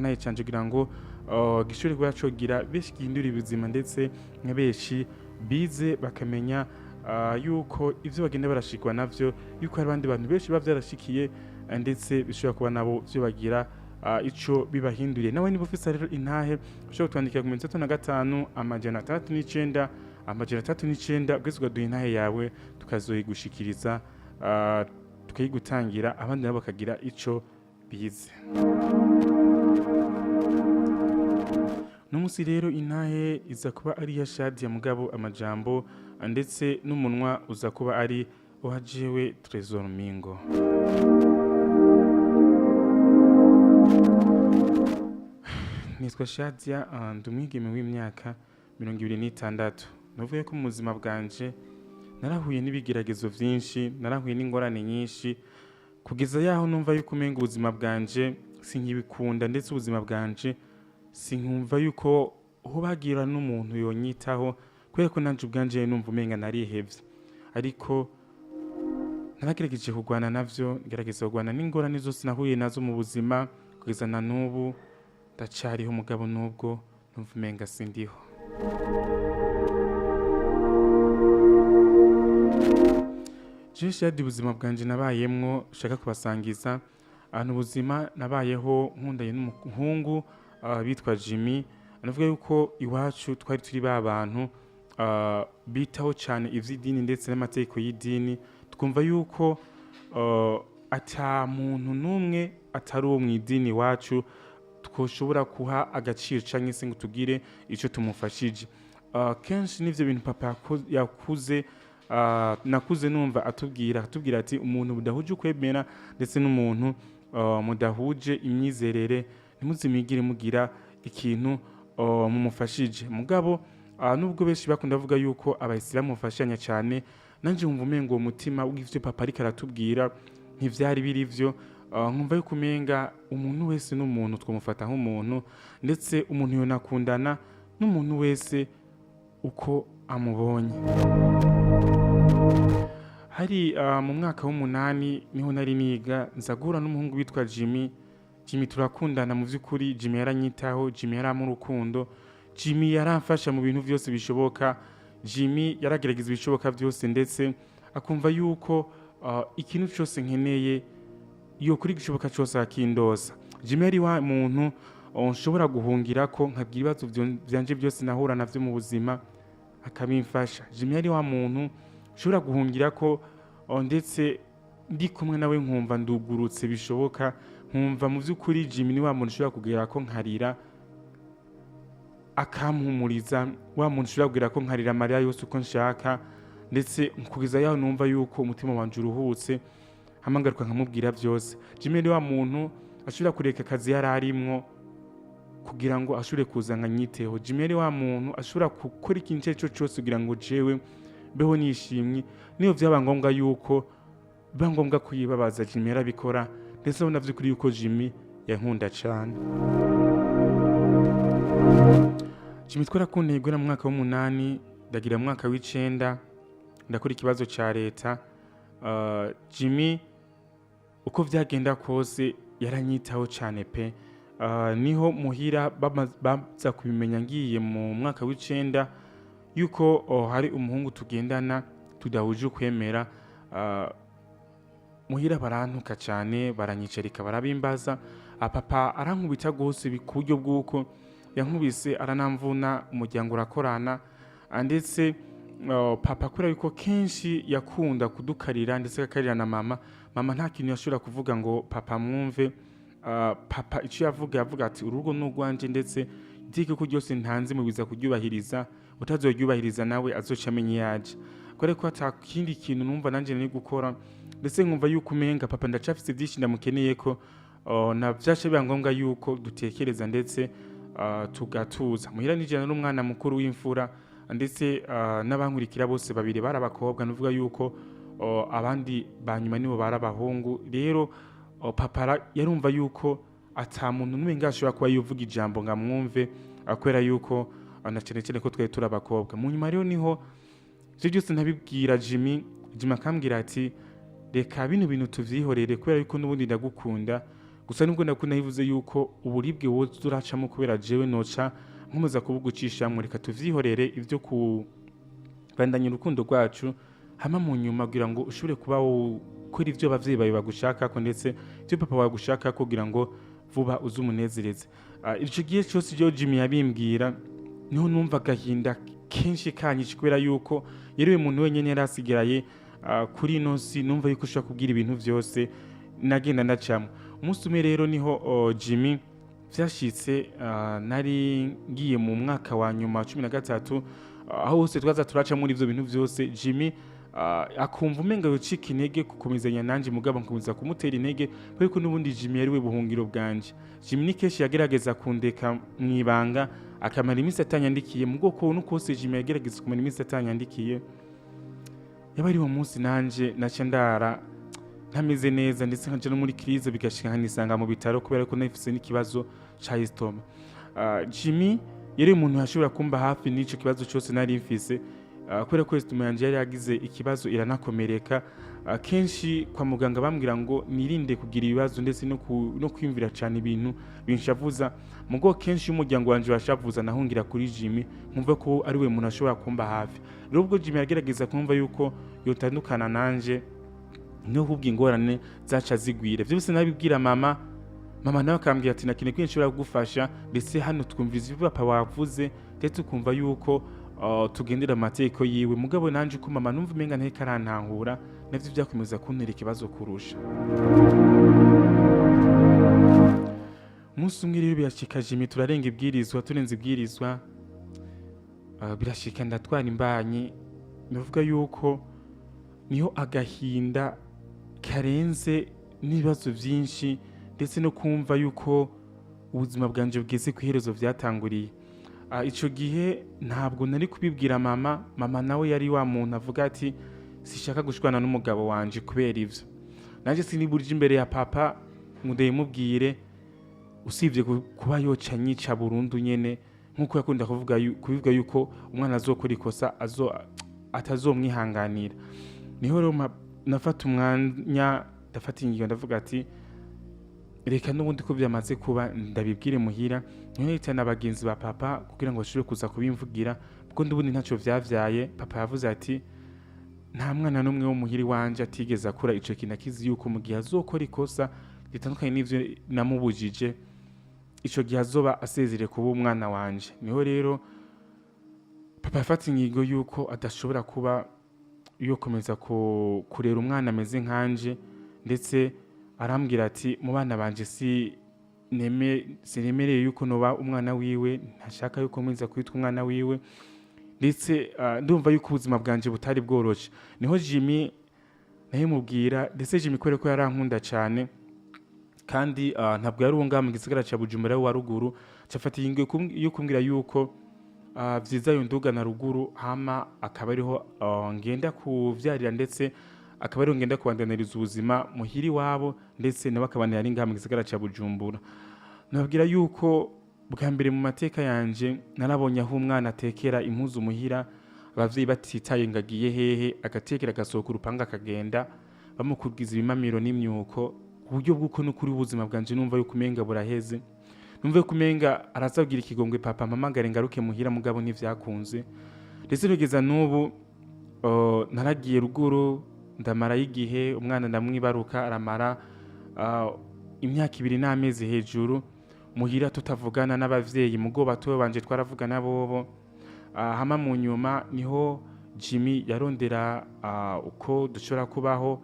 gishinga canje kugira ngo gishobore kuba cogira benshi gihindura ubuzima, ndetse nka benshi bize bakamenya yuko ivyo bagenda barashikwa navyo, yuko hari abandi bantu benshi biba vyarashikiye, ndetse bishobora kuba nabo vyo bagira ico bibahinduriye. Nawe niba ufise rero intahe, ushobora kutwandikira ku 35 609 609, ubwese ukaduha intahe yawe, tukazoyigushikiriza, tukayigutangira, abandi nabo bakagira ico bize. N'umunsi rero intahe iza kuba ari iya Shadia, mugabo amajambo ndetse n'umunwa uza kuba ari uwajewe Tresor Mingo. Nitwa Shadia, ndi umwigeme w'imyaka 26. Navuye ko mu buzima bwanje narahuye n'ibigeragezo vyinshi, narahuye n'ingorane nyinshi, kugeza yaho numva yuko umenga ubuzima bwanje sinkibikunda, ndetse ubuzima bwanje sinkumva yuko hobagira n'umuntu yonyitaho, kubera ko nanje ubwanje numva umenga narihevye. Ariko naragerageje kurwana navyo, ngerageza kurwana n'ingorane zose nahuye nazo mu buzima, kugeza na n'ubu ndacariho, umugabo nubwo numva umenga sindiho. Jewe Shadi, ubuzima bwanje nabayemwo shaka kubasangiza ahantu ubuzima nabayeho nkundanye n'umuhungu bitwa Jimmy. Navuga yuko iwacu twari turi ba bantu bitaho cyane ivy'idini ndetse n'amategeko y'idini, twumva yuko ata muntu n'umwe atari uwo mw'idini iwacu twoshobora kuha agaciro canke se ngo tugire ico tumufashije. Kenshi n'ivyo bintu papa yakuze, nakuze numva atubwira ati umuntu mudahuje ukwemera ndetse n'umuntu mudahuje imyizerere ntimuzimigire mugira ikintu mumufashije. Mugabo nubwo benshi bakunda bavuga yuko abayisilamu bafashanya cyane, nanje nkumva umengo uwo mutima w'ivyo papa ariko aratubwira ntivyari biri vyo. Nkumva yuko umenga umuntu wese n'umuntu twamufata nk'umuntu, ndetse umuntu yonakundana n'umuntu wese uko amubonye. Hari mu mwaka w'umunani niho nari niga, nza guhura n'umuhungu witwa Jimmy. Jimmy turakundana mu vy'ukuri, Jimmy yaranyitaho, Jimmy yarampa urukundo, Jimmy yaramfasha mu bintu vyose bishoboka, Jimmy yaragerageza ibishoboka byose, ndetse akumva yuko ikintu cyose nkeneye yokora igishoboka cyose akindosa. Jimmy yari wa muntu nshobora guhungira ko nkabwira ibibazo vyanje byose nahura navyo mu buzima, akabimfasha. Jimmy yari wa muntu nshobora guhungira ko, ndetse ndi kumwe nawe nkumva ndugurutse bishoboka, nkumva mu by'ukuri Jimmy ni wa muntu ushobora kugera ko nkarira akampumuriza, wa muntu ushobora kugera ko nkarira amarira yose uko nshaka, ndetse kugeza yaho numva yuko umutima wanje uruhutse, hama ngaruka nkamubwira byose. Jimmy ni wa muntu ashobora kureka akazi yari arimwo kugira ngo ashobore kuza nkanyiteho. Jimmy ni wa muntu ashobora gukora ikintu icyo ari cyo cyose kugira ngo jewe mbeho nishimye, niyo byaba ngombwa yuko biba ngombwa kuyibabaza, Jimmy yarabikora, ndetse urabona by'ukuri yuko Jimmy yankunda cyane. Jimmy twarakundanye guhera mu mwaka w'umunani, ndagira mu mwaka w'icenda ndakora ikibazo ca leta. Jimmy uko vyagenda kose yaranyitaho cyane pe. Niho muhira baza kubimenya ngiye mu mwaka w'icenda yuko hari umuhungu tugendana tudahuje ukwemera. Muhira barantuka cyane, baranyicarika, barabimbaza. Papa arankubita gose ku buryo bw'uko yankubise aranamvuna, umuryango urakorana. Ndetse papa kubera yuko kenshi yakunda kudukarira ndetse akakarira na mama, mama nta kintu yashobora kuvuga ngo papa mwumve. Papa icyo yavuga ati urugo ni urwanje, ndetse itegeko ryose ntanze mubiza kuryubahiriza, utazoryubahiriza nawe azoca amenya iyo aje. Kubera ko ata kindi kintu numva nanje nari gukora, ndetse nkumva yuko umenga papa ndacafise byinshi ndamukeneye ko na vyaca biba ngombwa yuko dutekereza ndetse tugatuza. Muhira nijana n'umwana mukuru w'imfura, ndetse n'abankurikira bose babiri bari abakobwa, nuvuga yuko abandi banyuma nibo bari abahungu. Rero papa yarumva yuko ata muntu n'umwe ngashobora kuba yuvuga ijambo ngo amwumve, kubera yuko na cyane cyane ko twari turi abakobwa. Mu nyuma rero niho ivyo byose ntabibwira Jimmy, Jimmy akambwira ati reka bino bintu tuvyihorere kubera yuko n'ubundi ndagukunda. Gusa nubwo ndakunda yivuze yuko uburibwe woza uracamo kubera jewe noca nkomeza kubugucishamwo, reka tuvyihorere ivyo kubandanya urukundo rwacu, hama mu nyuma kugira ngo ushobore kuba ukora ivyo abavyeyi bawe bagushakako, ndetse ivyo papa wawe agushakako, kugira ngo vuba uze umunezereze. Ico gihe cose ivyo Jimmy yabimbwira, niho numva agahinda kenshi kanyishe, kubera yuko yari we muntu wenyene yari asigaye kuri ino si numva yuko ushobora kubwira ibintu vyose nagenda ndacamo. Umunsi umwe rero niho Jimmy vyashitse, nari ngiye mu mwaka wa nyuma wa 13, aho hose twaza turaca muri ivyo bintu vyose. Jimmy akumva umenga yocika intege gukomezanya nanje, mugabo nkomeza kumutera intege kubera ko n'ubundi Jimmy yari we buhungiro bwanje. Jimmy ni kenshi yagerageza kundeka mwibanga, akamara iminsi atanyandikiye. Mu bwoko n'ukose Jimmy yagerageza kumara iminsi atanyandikiye, yaba ari uwo munsi nanje naca ndara ntameze neza, ndetse nkaja no muri crise, bigashika nkanisanga mu bitaro kubera ko nafise n'ikibazo ca estomac. Jimmy yari umuntu yashobora kumba hafi n'ico kibazo cose nari mfise, kubera ko estomac yanje yari yagize ikibazo iranakomereka. Kenshi kwa muganga bambwira ngo nirinde kugira ibibazo ndetse no kwiyumvira cane ibintu binshavuza. Mugo kenshi iyo umuryango wanje washavuza, nahungira kuri Jimmy, nkumva ko ari we muntu ashobora kumba hafi. Rero ubwo Jimmy yagerageza kumva yuko yotandukana nanje, niho hubwo ingorane zaca zigwira. Vyose nabibwira mama, mama nawe akambwira ati nta kintu nshobora kugufasha, ndetse hano twumvise ibyo papa wavuze, ndetse ukumva yuko tugendera amategeko yiwe. Mugabo nanje uko mama numva umenga nteko arantahura, navyo vyakomeza kuntera ikibazo kurusha. Umunsi umwe rero birashika, Jimmy turarenga ibwirizwa, turenze ibwirizwa, birashika ndatwara imbanyi. Ndavuga yuko niho agahinda karenze n'ibibazo byinshi, ndetse no kumva yuko ubuzima bwanje bugeze ku iherezo vyatanguriye. Ico gihe ntabwo nari kubibwira mama. Mama nawe yari wa muntu avuga ati sishaka gushwana n'umugabo wanje kubera ivyo, nanje siniburije imbere ya papa ngo ndabimubwire, usibye kuba yoca nyica burundu nyene, nkuko yakunda kubivuga yuko umwana azokora ikosa atazomwihanganira. Niho rero nafata umwanya, ndafata ingingo, ndavuga ati reka n'ubundi ko byamaze kuba ndabibwire muhira. Niho nahitana bagenzi ba papa kugira ngo bashobore kuza kubimvugira, kuko n'ubundi ntacyo vyavyaye. Papa yavuze ati nta mwana n'umwe wo muhira iwanje atigeze akura ico kintu akizi yuko mu gihe azokora ikosa ritandukanye n'ivyo namubujije, ico gihe azoba asezereye kuba umwana wanje. Niho rero papa yafata ingingo yuko adashobora kuba yokomeza kurera umwana ameze nkanje, ndetse arambwira ati mu bana banje si sinemereye yuko noba umwana wiwe, ntashaka yuko nkomeza kwitwa umwana wiwe. Ndetse ndumva yuko ubuzima bwanje butari bworoshe. Niho Jimmy nayimubwira, ndetse Jimmy kubera ko yarankunda cyane kandi ntabwo yari uwo ngaha mu gisagara ca Bujumbura wa ruguru, cafata ingingo yo kumbwira yuko vyiza yonduga na ruguru, hama akaba ariho ngenda kuvyarira, ndetse akaba ariho ngenda kubandaniriza ubuzima muhiri wabo, ndetse nawe akaba yari ngaha mu gisagara ca Bujumbura. Nababwira yuko bwa mbere mu mateka yanje narabonye aho umwana atekera impuzu muhira, abavyeyi batitaye ngo agiye hehe, agatekera agasohoka urupanga akagenda, bamukubwiza ibimamiro n'imyuko, ku buryo bw'uko n'ukuri ubuzima bwanje numva yuko umenga buraheze, numva yuko umenga arazabwira ikigongwe papa mpamagare ngaruke muhira, mugabo ntivyakunze. Ndetse kugeza n'ubu naragiye ruguru ndamarayo igihe, umwana ndamwibaruka aramara imyaka 2 n'amezi hejuru muhira tutavugana n'abavyeyi, mugo batowe banje twaravugana bobo. Hama mu nyuma niho Jimmy yarondera uko dushobora kubaho,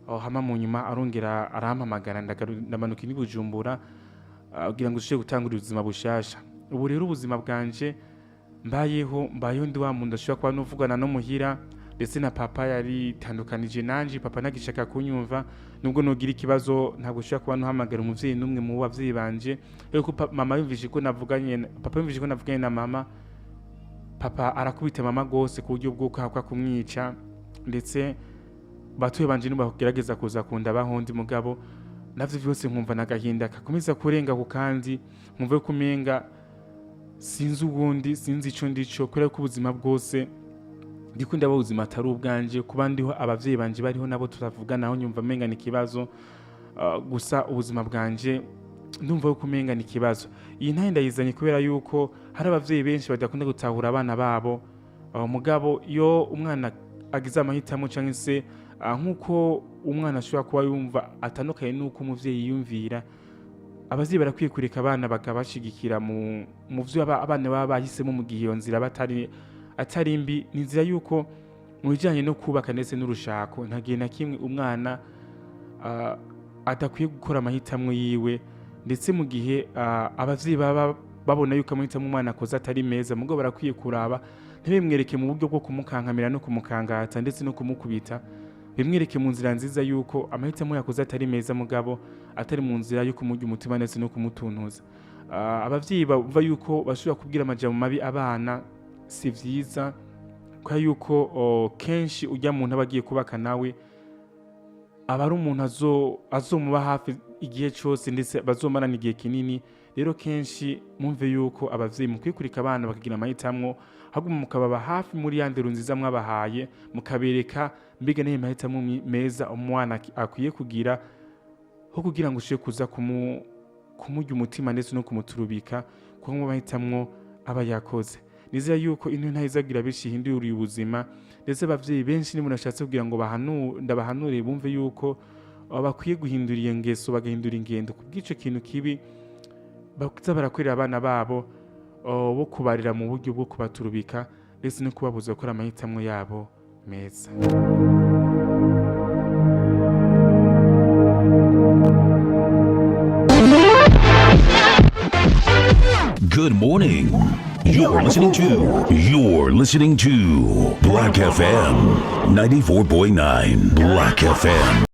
hama mu nyuma arongera arampamagara, ndamanuka i Bujumbura kugira ngo dushobore gutangura ubuzima bushasha. Ubu rero ubuzima bwanje mbayeho ndi wa muntu ashobora kuba nuvugana no muhira, ndetse na papa yaritandukanije nanje, papa ntagishaka kunyumva. Nubwo nogira ikibazo ntabwo ushobora kuba nuhamagara umuvyeyi n'umwe mu bavyeyi banje, ariko mama yumvise ko navuganye, papa yumvise ko navuganye na mama, papa arakubita mama gose ku buryo bw'uko hakwa kumwica. Ndetse batuye banje nibagerageza kuza kunda bahondi, mugabo navyo vyose nkumva nagahinda kakomeza kurenga ku kandi nkumva ko umenga sinzi ubundi, sinzi ico ndico, kubera ko ubuzima bwose ndiko ndaba ubuzima atari ubwanje, kuba ndiho abavyeyi banje bariho nabo tutavugana, aho nyumva menga ni ikibazo. Gusa ubuzima bwanje ndumva yuko umenga ni ikibazo. Iyi ntahe ndayizanye kubera yuko hari abavyeyi benshi badakunda gutahura abana babo. Mugabo iyo umwana agize amahitamo canke se nk'uko umwana ashobora kuba yumva atandukanye n'uko umuvyeyi yiyumvira, abavyeyi barakwiye kureka abana bakabashigikira mu vyo abana baba bahisemo, mu gihe iyo nzira batari atari mbi. Ni inzira yuko mu bijanye no kubaka ndetse n'urushako, nta gihe na kimwe umwana adakwiye gukora amahitamo yiwe, ndetse mu gihe abavyeyi baba babona yuko amahitamo umwana akoze atari meza, mugabo barakwiye kuraba ntibimwereke mu buryo bwo kumukankamira no kumukangata ndetse no kumukubita, bimwereke mu nzira nziza yuko amahitamo yakoze atari meza, mugabo atari mu nzira yo kumurya umutima ndetse no kumutuntuza. Abavyeyi bumva yuko bashobora kubwira amajambo mabi abana, si vyiza, kubera yuko kenshi ujya muntu aba agiye kubaka nawe aba ari umuntu azomuba hafi igihe cyose, ndetse bazomarana igihe kinini. Rero kenshi mwumve yuko abavyeyi mukwiye kureka abana bakagira amahitamo, ahubwo mukababa hafi muri ya ndero nziza mwabahaye, mukabereka mbega n'ayo mahitamo meza umwana akwiye kugira, ho kugira ngo ushobore kuza kumurya umutima ndetse no kumuturubika kuko mu mahitamwo aba yakoze. Nizera yuko ino ntayizagira benshi ihinduriye ubuzima, ndetse abavyeyi benshi niba nashatse kugira ngo ndabahanure bumve yuko bakwiye guhindura iyo ngeso, bagahindura ingendo kubw'ico kintu kibi baza barakorera abana babo, bo kubarira mu buryo bwo kubaturubika ndetse no kubabuza gukora amahitamo yabo meza. Good morning. You're listening to Black FM 94.9 Black FM.